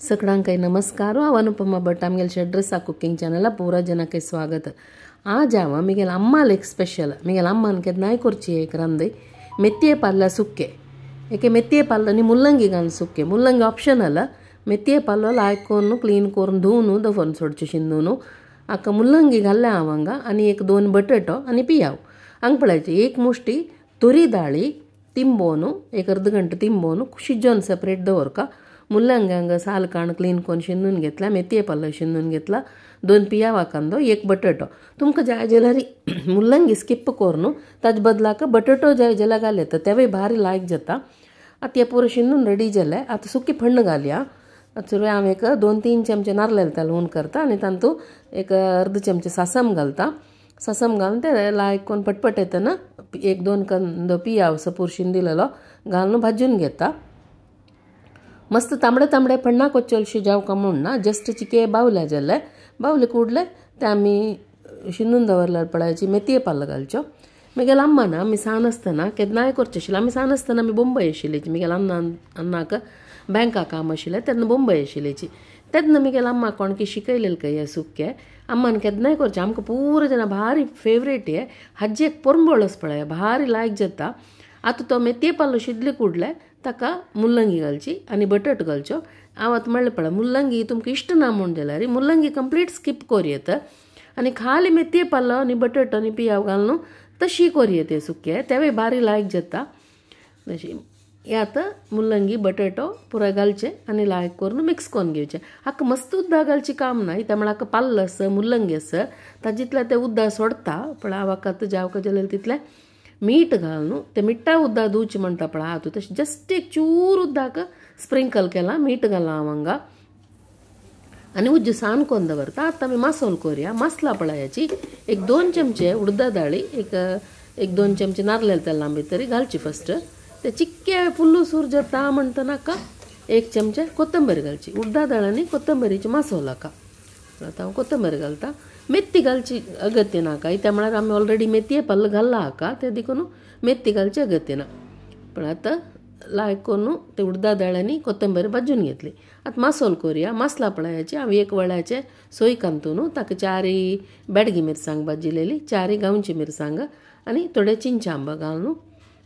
सगळ्यांक नमस्कार. हांव अनुपमा भट, आमगेले षड्रसा कुकिंग चॅनला पूरा जनाक स्वागत. आज हांव मिगेल अम्माल एक स्पेशल, मिगेल अम्मान केन्नाय करची एक रांदय मेथये पाल्ला सुके. एके मेथये पाल्लो आनी मुल्लंगी घालून सुके. मुल्लंगी ऑप्शनल. मेथये पाल्लो लायक करून क्लीन करून धुवन दवरून सोडचे शिंदून. हाका मुल्लंगी घाल्ल्या हांव हांगा आनी एक दोन बटाटो आनी पियाव. हांगा पळयाचे एक मुश्टी तुरी दाळी तिंबोवन एक अर्द घंटो तिंबोवन शिजोवन सेपरेट दवरका. मुल्लंगी हांगा साल काण क्लीन करून शिंदून घेतला, मेथये पाल्लो शिंदून घेतला, दोन पियावा कांदो, एक बटाटो. तुमकां जाय जाल्यार मुल्लंगी स्किप करून ताजे बदलाक बटाटो जाय जाल्यार घाल येता, तेवूय भारी लायक जाता. आतां हें पुरो शिंदून रेडी जालें. आतां सुकी फण्ण घालया. आतां सुरवेक हांव एक 2-3 चमचे नारलें तेल हून करता आनी तातूंत एक अर्द चमचे सासम घालता. सासम घालून ते लायक करून पटपट येतना 1-2 कंदो पियाव सपूर शिंदिलेलो घालून भाजून घेता. मस्त तांबडे तांबडे फण्णा कोच्चलशी जावका म्हूण ना, जस्ट चिके बावले जाले बावले कुडले ते आमी शिंदून दवरल्यार पळयाची मेथये पाल्लो घालच्यो. मिगेल अम्मा ना आमी सान आसतना केन्नाय करचे आशिल्लें. आमी सान आसतना आमी बोंबय आशिल्ली. मिगेल अन्नाक बँका काम आशिल्लें तेन्ना बोंबय आशिल्लीची. तेन्ना मिगेल अम्मा कोणकी शिकयलें काय हें सुकें अम्मान केन्नाय करचें. आमकां पुरो जाणां भारी फेवरेट हें. हाजी एक पोरंबोळस पळय भारी लायक जाता. आतां तो मेथये पाल्लो शिजले कुडले ताका मुल्लंगी घालची आनी बटाट घालच्यो. हांव आतां म्हणलें पळय मुल्लंगी तुमकां इश्ट ना म्हूण जाल्यार मुल्लंगी कंप्लीट स्कीप करूं येता आनी खाली मेथये पाल्लो आनी बटाट आनी पियाव घालून तशी करूं येता सुकें, तेवूय भारी लायक जाता. तशी हें आतां मुल्लंगी बटाटो पुराय घालचें आनी लायक करून मिक्स करून घेवचें. हाका मस्त उदक घालचें काम ना, कित्याक म्हळ्यार हाका पाल्लो आसा मुल्लंगी आसा ताजें जितलें तें उदक सोडटा. पण हांव हाका आतां जावका जाल्यार तितलें मीठ घालून तें मिठा उदक दिवचें म्हणटा पळय हांव तशें जस्ट एक चूर उदक स्प्रिंकल केलां, मीठ घालां हांव हांगा आनी उज्ज सान करून दवरता. आतां आमी मासोल करुया. मसला पळयाची एक 2 चमचे उडदा दाळी, एक 2 चमचे नारलें तेलां भितर घालची फस्ट. ते चिक्के फुल्लू सूर जाता म्हणटा नाका 1 चमचे कोथंबीर घालची. उडदा दाळ आनी कोथंबीरीची मासोल हाका. आतां हांव कोथंबीर घालता. मेथी घालची अगत्य नाका, कित्याक म्हळ्यार आमी ऑलरेडी मेथये पाल्लो घाल्ला हाका, ते देखून मेथी घालची अगत्य ना. पण आतां लायक करून ते उडदा दाळ आनी कोथंबीर भाजून घेतली. आतां मासोल करुया. मसला पळयाची हांव एक वळ्याचे सोय कांतून ताका 4 बेडगी मिरसांग भाजिलेली, 4 गांवची मिरसांग आनी थोडे चिंच आंबा घालून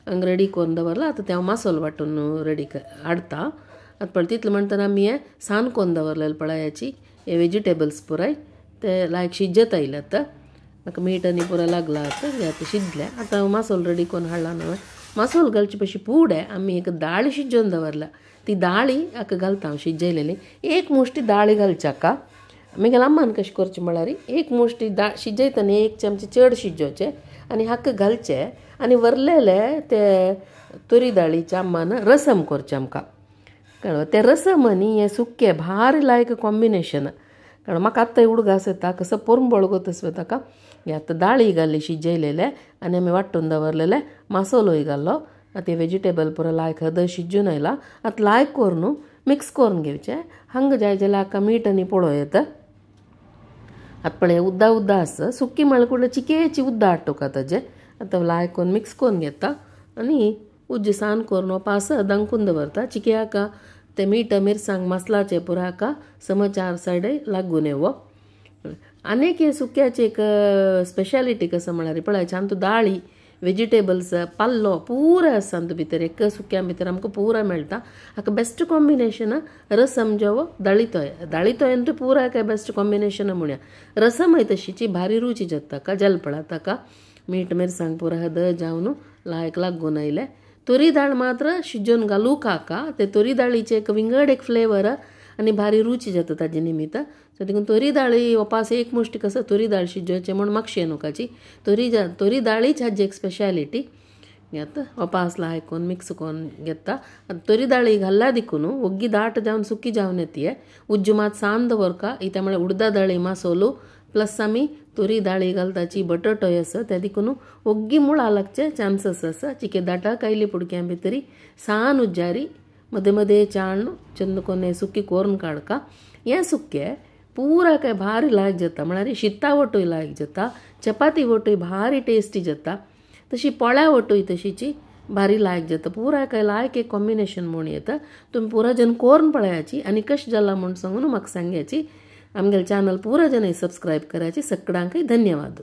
हांगा रेडी करून दवरला. आतां तें हांव मासोल वांटून रेडी हाडटा. आतां पळय तितलें म्हणटना आमी हें सान करून दवरलेलें पळयाची हे वेजिटेबल्स पुराय ते लायक शिजत आयले. आतां म्हाका मीठ आनी पुराय लागला. आतां हें आतां शिजलें. आतां हांव मासोल रेडी करून हाडला न्हय. मासोल घालचे पशी पुडें आमी एक दाळी शिजोवन दवरला, ती दाळी हाका घालता हांव शिजयलेली. एक मुश्टी दाळी घालची हाका. मिगेल अम्मान कशें करचें म्हळ्यार एक मुश्टी दाळ शिजयतना 1 चमचे चड शिजोवचें आनी हाका घालचें आनी वरलेले ते तुरी दाळीच्या अम्मान रसम करचें आमकां. कळ्ळें? तें रसम आनी हें सुकें भारी लायक कॉम्बिनेशन. कारण म्हाका आत्तां उडगास येता कसो पोरंबोळ गोतस ताका. हे आतां दाळी घाली शिजयलेले आनी आमी वांटून दवरलेले मासोलोय घाल्लो. आतां हें वेजिटेबल पुरो लायक हद शिजून आयला. आतां लायक करून मिक्स करून घेवचें. हांगा जाय जाल्यार हाका मीठ आनी पळोवं येता. आतां पळय उद्दा उद्दा आसा सुकी म्हळ्यार कुडले चिकेची उद्दा हाडटा ताजें. आतां लायक करून मिक्स करून घेता आनी उज्ज सान करून पास दंकून दवरता. चिके हाका ते मीठ मिरसांग मसलाचे पुरो हाका समज 4 सायडय लागून येवो. आनीक हे सुक्याची एक स्पेशालिटी कसं म्हळ्यार पळयाचे आमकां दाळी वेजिटेबल्स पाल्लो पुरो आसा तातूंत भितर. एक सुक्या भितर आमकां पुरो मेळटा. हाका बेस्ट कॉम्बिनेशन रसम जेवो दाळी तोय. दाळी तोयन तो पुरो काय बेस्ट कॉम्बिनेशन म्हणया. रसमय तशीची भारी रुची जाता ताका. जलपळा ताका मीठ मिरसांग पुरो हद जावन लायक लागून आयलें. तुरी दाळ मात्र शिजोवन घालूंक हाका. ते तुरी दाळीचे एक विंगड एक फ्लेवर आनी भारी रुची जाता ताजे निमित्त. सो देखून तुरी दाळी वपास एक मुश्टी कसं तुरी दाळ शिजोवचें म्हूण मागशें नुकाची तुरी दाळीच हाजी एक स्पेशालिटी. आतां वपास लायक करून मिक्स करून घेता. आतां तुरी दाळी घाल्ल्या देखून ओग्गी दाट जावन सुकी जावन येता. उज्ज मात सान दवरका, कित्याक म्हळ्यार उडदा दाळी मासोलो प्लस आमी तुरी दाळी घालताची बटाटोय आसा त्या देखून ओग्गी मुळां लागचे चान्सीस आसा. चिके दाटाक आयली पुडक्यां भितरी सान उज्जारी मदें मदें चाण चंद कोने सुकी करून काडका. हें सुकें पुरा काय भारी लायक जाता. म्हळ्यार शिता वटूय लायक जाता, चपाती वटूय भारी टेस्टी जाता, तशी पोळ्या वटूय तशीची भारी लायक जाता पुरा काय लायक एक कॉम्बिनेशन म्हूण येता. तुमी पुरा जन कोरून पळयाची आनी कशें जाला म्हूण सांगून म्हाका सांगाची. आमगेले चॅनल पुरा जन सबस्क्रायब करायची. सगळ्यांकय धन्यवाद.